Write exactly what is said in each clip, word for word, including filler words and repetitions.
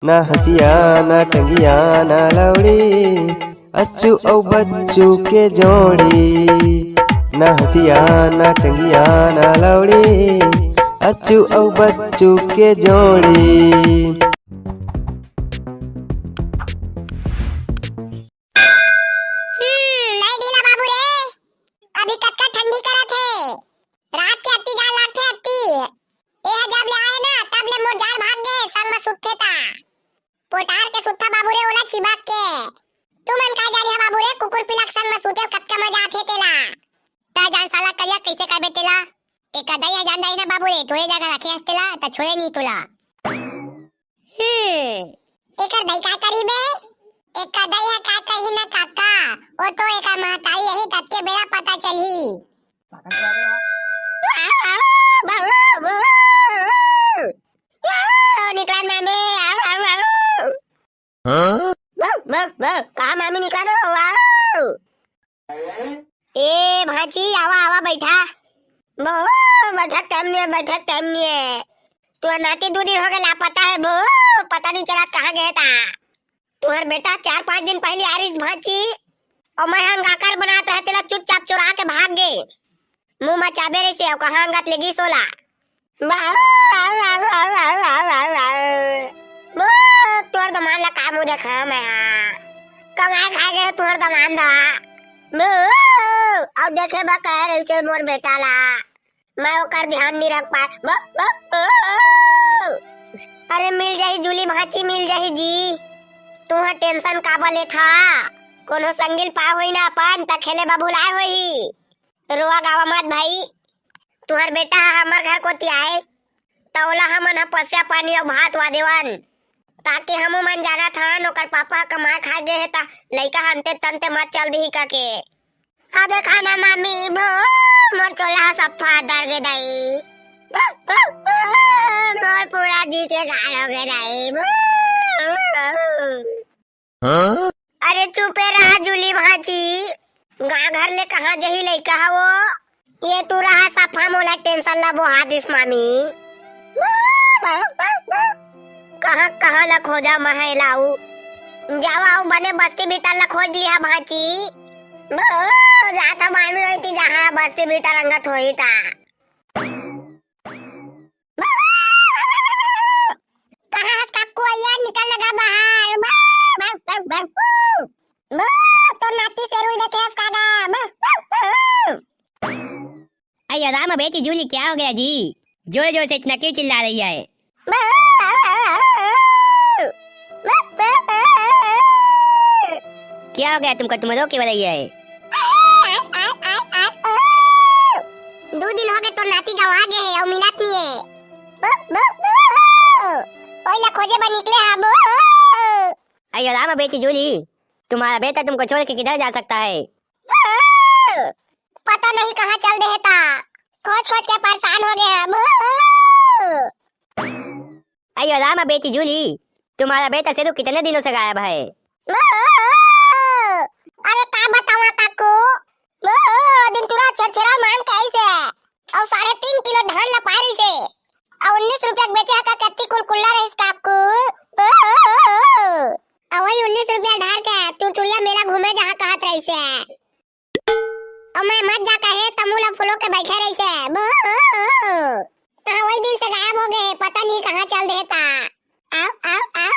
ना हँसिया ना टंगिया ना लौड़ी, अच्छू अउ बच्चू के जोड़ी। ना हँसिया ना टंगिया ना लौड़ी, अच्छू अउ बच्चू के जोड़ी। हम्म, नहीं ढीला बाबू रे, अभी कतका ठंडी करत हे, रात के अत्ती जाड़ लागथे अत्ती। ए ह जब ले आए ना, तब ले मोर जाड़ भाग गे, संग म सुतथे ता। पोटार के सुतथा बाबू रे, ओला चिबाक के। तुमन का जानिहा बाबू रे, कुकुर पिला के संग म सुते कतका मजा आथे तेला। तै जान साला करिया कइसे करबे तेला। एकर दाई ह जान दाई ना बाबू रे, तोरे जगह रखे हस तेला, त छोड़े नहीं तोला। हम्म। एकर दाई का करी बे? एकर दाई ह का कही ना काका, ओ तो एकर महतारी यही ततके बेरा पता चलही। निकलन मामे। हाँ? कहाँ मामी निकलन हो? ए भांची, आवा, आवा, बैठा। बो, बैठक टाइम नहीं है, बैठक टाइम नहीं है। तोर नाती दू दिन हो गए लापता है बो, पता नहीं चला कहाँ गए था। तुहर बेटा चार पाँच दिन पहले आ रहीस भांची, और मैं हंगाकर बनात रहे तेला चुपचाप चुरा के भाग गए। मुंह म चाबे रहिसे, अउ कहाँ अंगत ले गिस ओला। बो, तोर दमान ला का मुंह देखा मैं हा? कमाए खाए गए तोर दमान दा। बो, अउ देखे बा कहे रहिसे मोर बेटा ला। मैं ओकर ध्यान नहीं रख पाए। बो, बो, बो। अरे मिल जाही जूली भांची, मिल जाही जी। तुहा टेंशन काबर लेथा? कोनो संगिल पाए होही ना अपन, त खेले बा भुलाए होही। रोआ गावा मत भाई, तुहर बेटा ह हमर घर कोती आए, त ओला हमन ह पसिया पानी अउ भात वा देवन, ताकि हमू मन जानत हन, ओकर पापा ह कमाए खाए गे हे, त लइका ह अंते तंते मत चल दिही कके। आ देखा ना मामी, बो, मोर चोला ह सफा दर गे दाई। बो, बो, बो, मोर पूरा जी के गाल हो गे दाई। बो। हाँ? अरे चुपे रहा जूली भांची, गांव घर ले कहाँ जही लइका ह वो? ये तू रहा सफा मोला टेंशन ला बोहा दिस मामी। कहाँ कहाँ ला खोजा महै लाऊ, जावा अउ बने बस्ती भीतर ला खोज लिहा भांची। बो, जात ह मामी होई ती जहाँ बस्ती भीतर अंगत होई ता। कहाँ हस काकू, अइया निकल लगा बाहर। बो, तोर नाती शेरू देखे हस का गा। अय्या राम बेटी जूली, क्या हो गया जी? जोर जोर से इतना क्यों चिल्ला रही है? क्या हो गया तुमको, तुम रो क्यों रही है? दू दिन हो गए तोर नाती गंवा गे हे अउ मिलत नहीं है। ओइला खोजे बर निकले हा। अय्या राम बेटी जूली, तुम्हारा बेटा तुमको छोड़ के किधर जा सकता है? पता नहीं कहाँ चल दे हे ता, खोज खोज के परेशान हो गए हम। अय्या राम बेटी जूली, तुम्हारा बेटा शेरू कितने दिनों से गायब है? अरे का बतावा काकू, वो दिन टूरा छेरछेरा मांग के आइस हे, अउ साढ़े तीन किलो धान ला पारिस हे, अउ उन्नीस रुपया के बेचे हा का कत्ती कुलकुल्ला रहिस काकू। अउ वही उन्नीस रुपया धार के टुरटुरिया मेला घूमे जहाँ कहत रहिस हे। अउ मैं मत जा कहे तमू ला फुलो के बैठे रहिस हे। कहाँ वही दिन से गायब हो गए, पता नहीं कहाँ चल दे ता। आओ, आओ, आओ।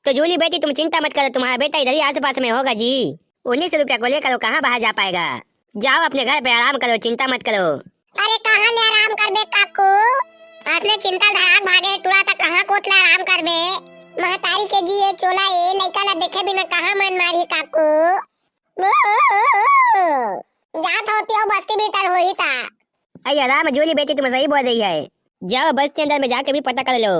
तो जूली बेटी, तुम चिंता मत करो, तुम्हारा बेटा इधर ही आस पास में होगा जी। उन्नीस रुपया को लेकर वो कहाँ बाहर जा पाएगा? जाओ अपने घर पे आराम करो, चिंता मत करो। अरे कहाँ ले आराम करबे काकू? अपने चिंता धरा भागे टूरा, त कहाँ कोत ले आराम करबे? महतारी के जी, ये चोला, ये लइका ला देखे बिना कहाँ मन मारी काकू? जात होती हो बस्ती भीतर होही ता। अय्या राम जूली बेटी, तुम सही बोल रही है, जाओ बस्ती अंदर में जाके भी पता कर लो।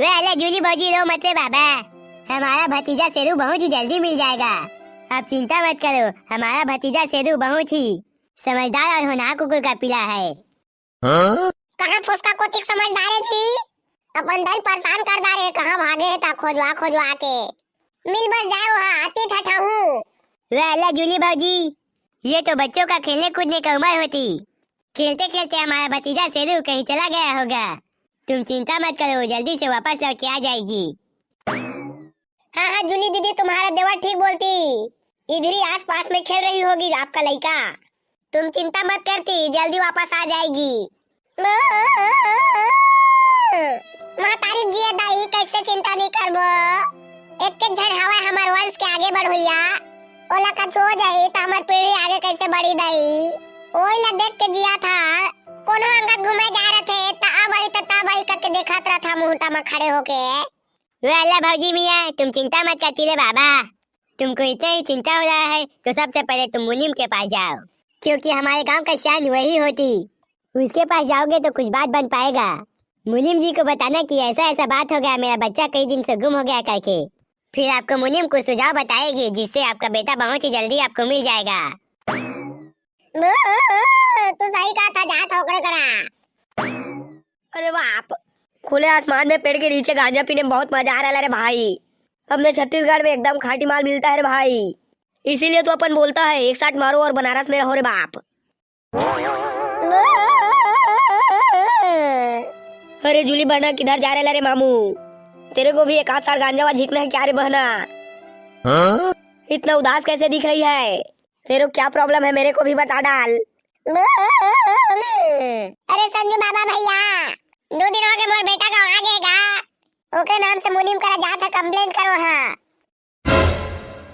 वे अले जूली भौजी, रो मत रे बाबा, हमारा भतीजा शेरू बहुत ही जल्दी मिल जाएगा। आप चिंता मत करो, हमारा भतीजा शेरू बहुत ही समझदार और होनहार कुकुर का पिला है। हाँ? कहाँ फुसका कोतिक समझदार है जी, अपन दाई परेशान कर डारे, कहाँ भागे है ता खोजवा खोजवा के। मिल बस जाए वहाँ, आती ठठाहूँ। वे अले जूली भौजी, ये तो बच्चों का खेलने कूदने का उम्र होती, खेलते खेलते हमारा भतीजा शेरू कहीं चला गया होगा। तुम चिंता मत करो, जल्दी से वापस लौट के आ जाएगी। हाँ हाँ जूली दीदी, तुम्हारा देवर ठीक बोलती, इधर ही आसपास में खेल रही होगी आपका लड़का। तुम चिंता मत करती, जल्दी वापस आ जाएगी। महतारी जिए दाई, कैसे चिंता नहीं करबो? एक के झन हवा हमार वंश के आगे बढ़ोइया, ओला कछु हो जाई त हमार पीढ़ी आगे कैसे बढ़ी दाई? ओही ला देख के जिया था, कोनो अंगत घूमे जा रहे थे, त अब आई त तब आई करके देखत रहा था मुहूर्ता में खड़े होके। वाला भौजी मिया, तुम चिंता मत करती रे बाबा, तुमको इतना ही चिंता हो रहा है तो सबसे पहले तुम मुनीम के पास जाओ, क्योंकि हमारे गांव का शान वही होती। उसके पास जाओगे तो कुछ बात बन पाएगा। मुनीम जी को बताना कि ऐसा ऐसा बात हो गया, मेरा बच्चा कई दिन से गुम हो गया करके। फिर आपको मुनीम कुछ सुझाव बताएगी, जिससे आपका बेटा बहुत ही जल्दी आपको मिल जाएगा। तू सही कहा था, जात ओकरे करा। अरे बाप, खुले आसमान में पेड़ के नीचे गांजा पीने में बहुत मजा आ रहा है रे भाई। अपने छत्तीसगढ़ में एकदम खाटी माल मिलता है रे भाई, इसीलिए तो अपन बोलता है एक साथ मारो और बनारस में रहो रे बाप। अरे जूली बहना, किधर जा रहे रे मामू? तेरे को भी एक आध साल गांजा वा झींकना है क्या रे बहना? हाँ? इतना उदास कैसे दिख रही है? तेरे को क्या प्रॉब्लम है, मेरे को भी बता डाल। अरे संजू बाबा भैया, दो दिन हो गए मोर बेटा का आ गएगा, ओकरे नाम से मुनीम करा जात है, कंप्लेंट करो हाँ।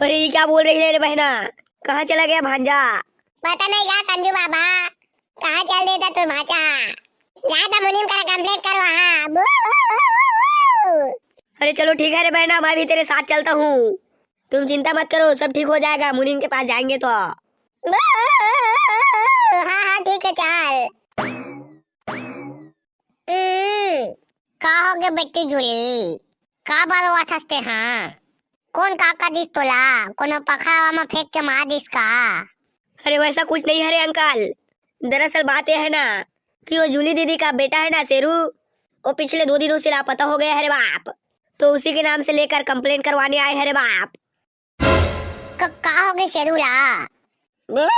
अरे ये क्या बोल रही है रे बहना, कहाँ चला गया भांजा? पता नहीं गा संजू बाबा, कहाँ चल देता तू भांजा? जाता मुनीम करा कंप्लेंट करो हाँ। बू। अरे चलो ठीक है रे बहना, मैं भी तेरे साथ चलता हूँ, तुम चिंता मत करो, सब ठीक हो जाएगा, मुनीम के पास जाएंगे तो। बू। हाँ हाँ ठीक है चल। हम्म, का हो गे बेटी जूली? का बरवाथस ते हाँ? कोन का का दिस तोला? कोनो पखरावा म फेंक के मार दिस का? अरे वैसा कुछ नहीं है रे अंकल, दरअसल बात यह है ना कि वो जूली दीदी का बेटा है ना शेरू, वो पिछले दो दिनों से लापता हो गया है रे बाप, तो उसी के नाम से लेकर कंप्लेंट करवाने आए हैं रे बाप। क-, का हो गए शेरू ला? दो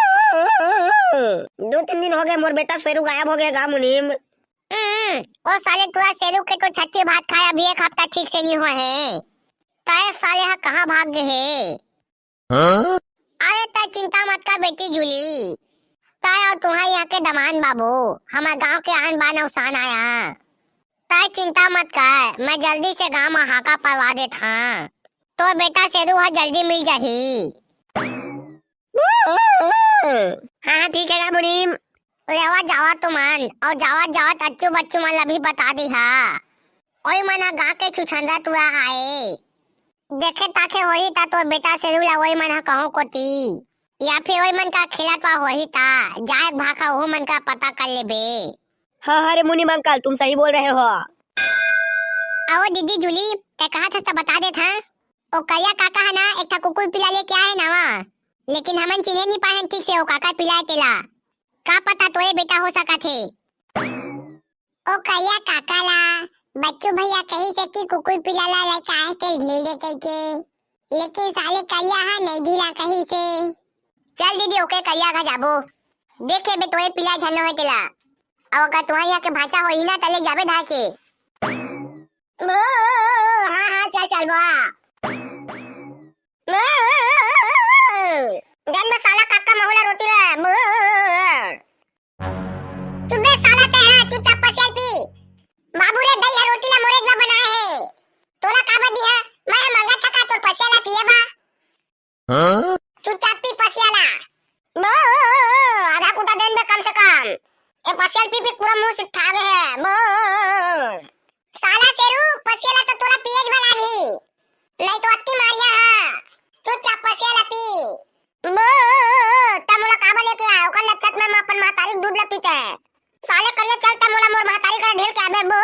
तीन दिन हो गए, मोर बेटा शेरू गायब हो गया गा मुनीम। हम्म, ओ साले टूरा शेरू के तो छत्ती भात खाया भी एक हफ्ता ठीक से नहीं हुआ है। ताए साले हा कहाँ भाग गए है? हाँ? अरे ताए चिंता मत कर बेटी जूली, ताए और तुम्हारे यहाँ के दमान बाबू, हमारे गांव के आन बान अवसान आया। ताए चिंता मत कर, मैं जल्दी से गांव में हाका परवा देत हाँ। तो बेटा शेरू हा जल्दी मिल जाही। हाँ, हाँ, ठीक है गा मुनीम। लेवा जावा तुमन, और जावत जावत अच्छू बच्चू मन ला भी बता दिहा। ओई मन हा गांव के छुछंदर टूरा आए। देखे ताके होही ता तोर बेटा शेरू ला ओई मन हा कहूं कोती, या फिर ओई मन का खेलत वा होही ता जाए भाखा ओहू मन का पता कर लेबे। हाँ, हाँ रे मुनीम अंकल, तुम सही बोल रहे हो। अहो दीदी जूली, तैं कहा था सब बता देत हाँ। ओ करिया काका है ना, एक ठा कुकुर पिला लेके आए ना वहाँ, लेकिन हमन चिन्हे नहीं पाए हैं ठीक से ओ काका पिलाए तेला। का पता तोरे बेटा हो सका थे। ओ करिया काका ला बच्चू भैया कही से कि कुकुर पिला ला लेके आए तेल ढील दे कह के, लेकिन साले करिया हा नहीं ढीला कही से। चल दीदी, ओके करिया घर जाबो, देखे बे तोरे पिला झन्नो है तेला। अब अगर तुम्हारे यहाँ के भांचा होही ना, तले जाबे धाके। हाँ, हाँ, चल, चल, बा। जन में साला काका महुला रोटी ला। चुप बे साला ते है, चुपचाप पसियल पी। बाबू रे, दही है, रोटी ला मोरे जब बनाए है। तोला का बदी है? मैं मंगा थका तोर पसियल ला पिए बा। हाँ? चुपचाप पी पसियाला। बो, आधा कुटा देन बे कम से कम। ए पसियल पी पी पूरा मुंह से ठावे है। बो। साला शेरू, पसियाला तो तोला पिए बना रही। नहीं तो अत्ती मारिया हाँ। चुपचाप पसियाला पी। बो, तब मोला काबर लेके आए? ओकर लक्षत में मैं अपन महतारी के दूध ला पीते। साले करिया चल, तब मोला मोर महतारी कर ढेल के आबे। बो।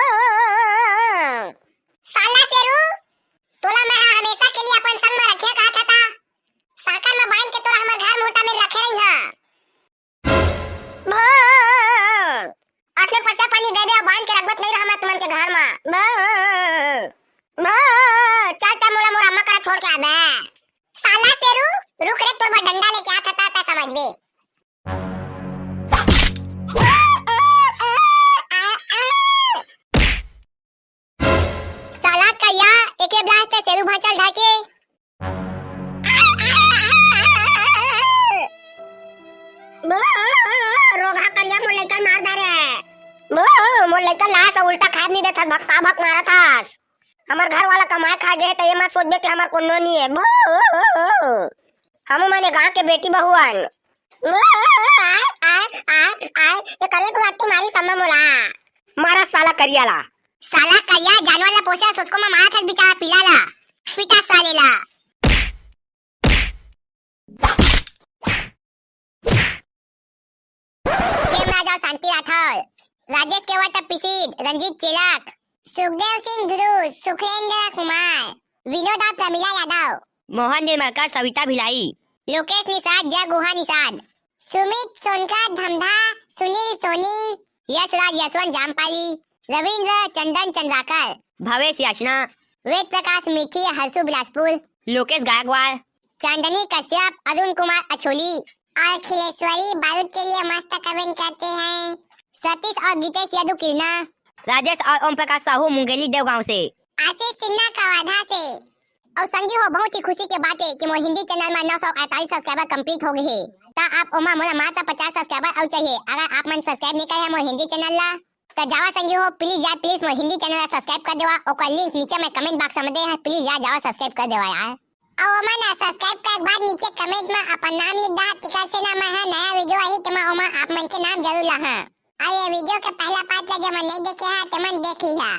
साला शेरू, तोला मैं हा हमेशा के लिए अपन संग में रखे कहा था। साकर में बांध के तोला हमर घर मुहटा में रखे रही हा। भो, असने पसा पानी दे दे, बांध के रखबत नहीं रहा मैं तुमन के घर में। भो, भो, चल ते मोला मोर अम्मा करा छोड़ के आबे। साला शेरू, रुक रे, तोर बर डंडा लेके आत हता, ता समझबे। लइका मार डारे। बो, मोर लइका ला से उल्टा खाद नहीं देथस, भक्का भक मारत हस। हमर घर वाला कमाए खा गे हे, त ये मत सोचबे कि हमर कोनो नहीं है। बो, हमू मन ये गांव के बेटी बहुअन। बो, आय, आय, आय, आय, ये करे तो लाठी मारी सम्मा मोला। मारा साला करिया ला। साला करिया जानवर ला पोसे, सोतको में मारत हस बिचारा पीला ला। पीटा साले ला। खेम राजा शांति राठौर, राजेश केवट पिसीड, रंजीत चेलक, सुखदेव सिंह ध्रुव, सुखरेंद्र कुमार, विनोद और प्रमिला यादव, मोहन निर्मलकर, सविता भिलाई, लोकेश निषाद, जय गुहा निषाद, सुमित सोनकर धमधा, सुनील सोनी, यशराज यशवंत जामपाली, रविंद्र चंदन चंद्राकर, भवेश याचना, वेद प्रकाश मीठी, हर्षु बिलासपुर, लोकेश गायकवाड़, चांदनी कश्यप, अरुण कुमार अछोली और खिलेश्वरी बारूद के लिए मस्त कमेंट करते हैं। सतीश और गीतेश यदु किरना, राजेश और ओम प्रकाश साहू मुंगेली देवगांव से, आशीष सिन्हा कवर्धा से। और संगी हो, बहुत ही खुशी के बात है कि मोर हिंदी चैनल में नौ सौ अड़तालीस सब्सक्राइबर कंप्लीट हो गए हैं। ता आप ओमा मोला मात्र पचास सब्सक्राइबर और चाहिए। अगर आप मन सब्सक्राइब नहीं करे हैं मोर हिंदी चैनल ला, त जावा संगी हो, प्लीज यार, प्लीज मोर हिंदी चैनल ला सब्सक्राइब कर देवा। ओकर लिंक नीचे मैं कमेंट बॉक्स में दे हैं, प्लीज यार जावा सब्सक्राइब कर देवा यार। और ओमा ना सब्सक्राइब करे के बाद नीचे कमेंट में अपन नाम लिख दहा, तिकर से ना मैं हा नया वीडियो आही तेमा ओमा आप मन के नाम जरूर लाहा। और ये वीडियो के पहला पार्ट ला जेमन नहीं देखे हा तेमन देख लिहा।